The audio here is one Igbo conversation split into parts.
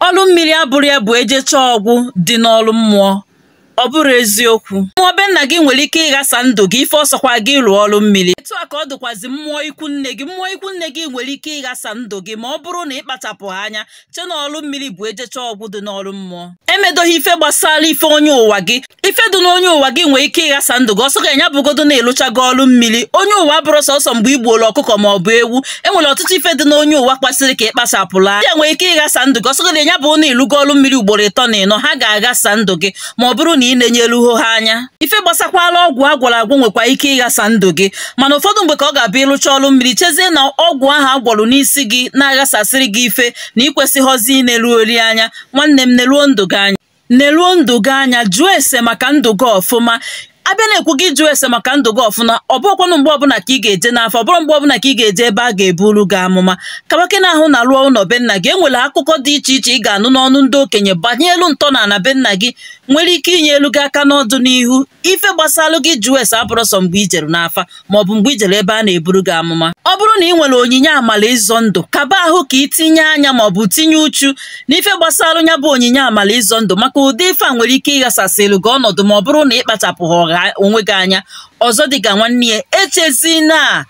Ọlụ mmiri abụrụ ya bụ ejecha ọgwụ dị n'ọlụ mmụọ. Ọ bụrụ eziokwu, mmụọ be nna gị nwere ike ịghasa ndụ gị ife ọsọkwa gị rụọ ọrụ mmiri. Etu a ka ọ dịkwazi mmụọ ikwu nne gị. Mmụọ ikwu nne gị nwere ike ịghasa ndụ gị ma ọ bụrụ na ị kpachapụ anya che na ọrụ mmiri bụ ejecha ọgwụ dị n'ọrụ mmụọ. Emedoghị ife gbasara ife onye ụwa gị. Ife dị n'onye ụwa gị nwere ike ịghasa ndụ gị. Ọsọ ga enya bụgodo na-elụchago ọrụ mmiri. Onye ụwa abụrụ sọsọ mgbe igbuola ọkụkọ ma ọ bụ ewu. Enwere ọtụtụ ife dị n'onye ụwa kwesịrị ka ị kpachapụla anya. Nwere ike ịghasa ndụ gị. Ọsọ ga enya bụ na ịlụgo ọrụ mmiri ugboro 3 na 4, ha ga-aghasa ndụ gị ma ọ bụrụ na ị na-enyeruho ha anya. Ife gbasakwala ọgwụ agwọrọ agwọ nwekwa ike ịghasa ndụ gị, mana ụfọdụ mgbe ka ọ ga-abịa ịlụcha ọrụ mmiri chezie na ọgwụ ahụ agwọrọ n'isi gị na-aghasasịrị gị ife na ịkwesịghọzi ịna-eru ori anya. Nwanne m, neruo ndụ gị anya, neruo ndụ gị anya, jụọ ese maka ndụ gị ọfụma. Abịa na-ekwu gị jụọ ese maka ndụ gị ọfụma, ọ bụrụkwanụ mgbe ọbụla ka ị ga-eje n'afọ, ọ bụrụ mgbe ọbụla ka ị ga-eje ebe a ga-eburu gị amụma. Kabake na ahụ na rụọ ụlọ be nna gị, enwere akụkọ dị iche iche ị ga-anụ n'ọnụ ndị okenye banyelu ntọala be nna gị nwere ike inye elu gị aka n'ọdụ n'ihu. Ife gbasalụ gị jụọ ese abụrụ sọ mgbe ijere n'afa maọbụ mgbe ijere ebe a na-eburu gị amụma. Ọ bụrụ na ị nwere onyinye amala ịzọ ndụ, kaba ahụ ka itinye anya maọbụ tinye uchu n'ife gbasalụ ya bụ onyinye amala ịzọ ndụ, maka ụdị ife a nwere ike ịghasasịlụ gị ọnọdụ ma ọ bụrụ na ị kpachapụghị onwe gị anya. Ọzọ dịka nwanne ya, echezina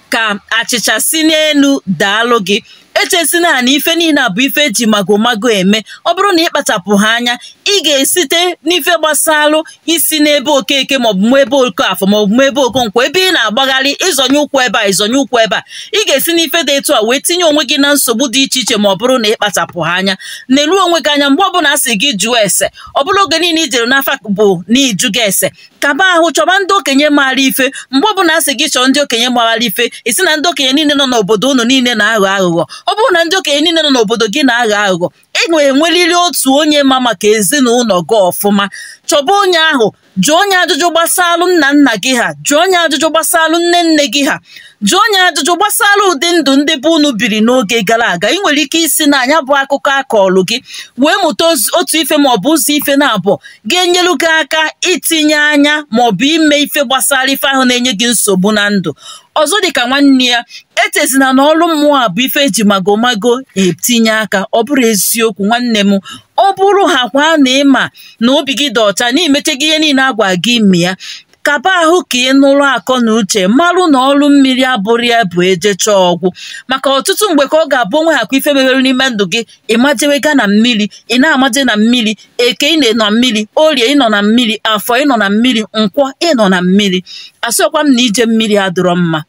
ka achịcha si n'elu daalụ gị, echezina na ife niile a bụ ife eji magomago eme. Ọ bụrụ na ị kpachapụ ha anya, ị ga-esite n'ife gbasalụ isi n'ebe Okeke maọbụ ebe Okafọ maọbụ ebe Okonkwo, ebe ị na-agbagharị ịzọnye ụkwụ ebe a ịzọnye ụkwụ ebe a, ị ga-esi n'ife dị etu a wee tinye onwe gị na nsogbu dị iche iche ma ọ bụrụ na ị kpachapụ ha anya. Neruo onwe gị anya mgbe ọbụla a sị gị jụọ ese. Ọ bụrụ oge niile ijere n'afa bụ na ịjụ gị ese, kaba ahụ chọba ndị okenye maara ife. Mgbe ọbụla a sị gị chọọ ndị okenye maara ife, isi na ndị okenye niile nọ n'obodo unu niile na-aghọ aghụghọ. Ọ bụrụ na ndị okenye niile nọ n'obodo gị na-aghọ aghụghọ, ị ga-enwerịrị otu onye ma maka ezinụlọ gị ọfụma. Chọba onye ahụ, jụọ onye ajụjụ gbasalụ nna nna gị ha, jụọ onye ajụjụ gbasalụ nne nne gị ha, jụọ onye ajụjụ gbasalụ ụdị ndụ ndị be unu biri n'oge gara aga. Ị nwere ike isi na anya bụ akụkọ akọọlụ gị wee mụta otu ife maọbụ ụzọ ife na-abụọ ga-enyelu gị aka itinye anya maọbụ ime ife gbasara ife ahụ na-enye gị nsogbu na ndụ. Ọzọ dịka nwanne ya, echezina na ọrụ mmụọ a bụ ife eji magomago etinye aka. Ọ bụrụ eziokwu nwanne m, ọ bụrụ ha kwa na ịma na obi gị dị ọcha na imeche gị ihe niile agwa gị mịa, kaba ahụ ka ị nụrụ akọ na uche, marụ na ọrụ mmiri abụrụ ya bụ ejecha ọgwụ. Maka ọtụtụ mgbe ka ọ ga-abụ onwe ha kwa ife mebere n'ime ndụ gị, ị majewega na mmiri, ị na-amaje na mmiri, eke ị nọ na mmiri, orie ị nọ na mmiri, afọ ị nọ na mmiri, nkwọ ị nọ na mmiri. Asịkwa m na ije mmiri adịrọ mma,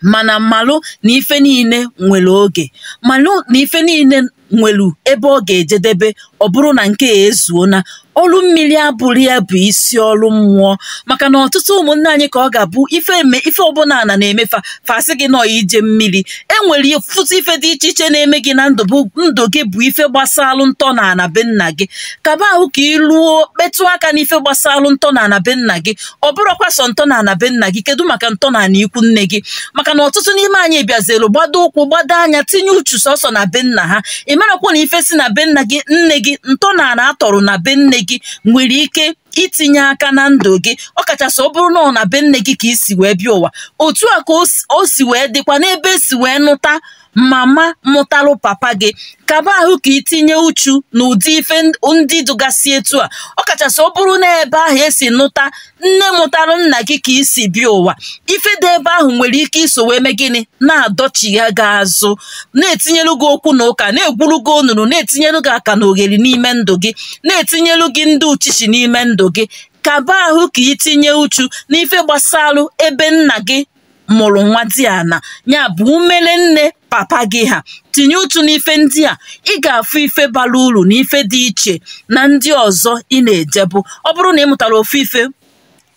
mana malụ na ife niile nwere oge, malụ na ife niile nwere ebe ọ ga-ejedebe. Ọ bụrụ na nke a ezuona, ọrụ mmiri abụrụ ya bụ isi ọrụ mmụọ. Maka na ọtụtụ ụmụnne anyị ka ọ ga-abụ ife eme ife ọbụla ana na-emefa fasị gị nọ ije mmiri. Enwere ọtụtụ ife dị iche iche na-eme gị na ndụ ndụ gị bụ ife gbasalụ ntọala be nna gị. Kaba ahụ ka ị lụọ kpetụ aka n'ife gbasalụ ntọala be nna gị. Ọ bụrụkwa sọ ntọala be nna gị, kedu maka ntọala ikwu nne gị? Maka na ọtụtụ n'ime anyị bịazelu gbado ụkwụ gbado anya tinye uchu sọsọ na be nna ha. Ị marakwa na ife si na be nna gị nne gị, ntọala atọrọ na be nne gị nwere ike itinye aka na ndụ gị, ọkachasị ọ bụrụ na ọ na be nne gị ka isi wee bịa ụwa. Otu a ka o si wee dịkwa n'ebe esi wee nụta mama mụtalụ papa gị. Kaba ahụ ka itinye uchu n'ụdị ife ndị dụgasị etu a, ọkachasị ọ bụrụ na ebe ahụ esi nụta nne mụtalụ nna gị ka isi bịa ụwa. Ife dị ebe ahụ nwere ike iso wee mee gịnị, na-adọchigha gị azụ, na-etinyelu gị okwu na ụka, na-egwuru gị onunu, na-etinyelu gị aka na oghere n'ime ndụ gị, na-etinyelu gị ndị uchichi n'ime ndụ gị. Kaba ahụ ka itinye uchu n'ife gbasalụ ebe nna gị mụrụ nwa dị ana, ya bụ umere nne papa gị ha. Tinye uchu n'ife ndị a, ị ga-afụ ife bara uru na ife dị iche na ndị ọzọ ị na-ejebu. Ọ bụrụ na ị mụtara ofu ife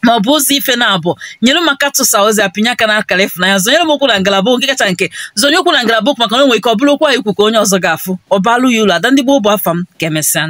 ma ọ bụ ụzọ ife na-abụ, nyere m aka tụsa ozi apịnye aka n'akara ịfụnanya, zonyere m okwu na ngalaba nke kacha nke, zonye okwu na ngalaba okwu, maka na o nwere ike ọ bụrụ okwu anyị ikwu ka onye ọzọ ga-afụ, ọ balụ ya uru. Ada ndị gboo bụ afa m, ka emesịa.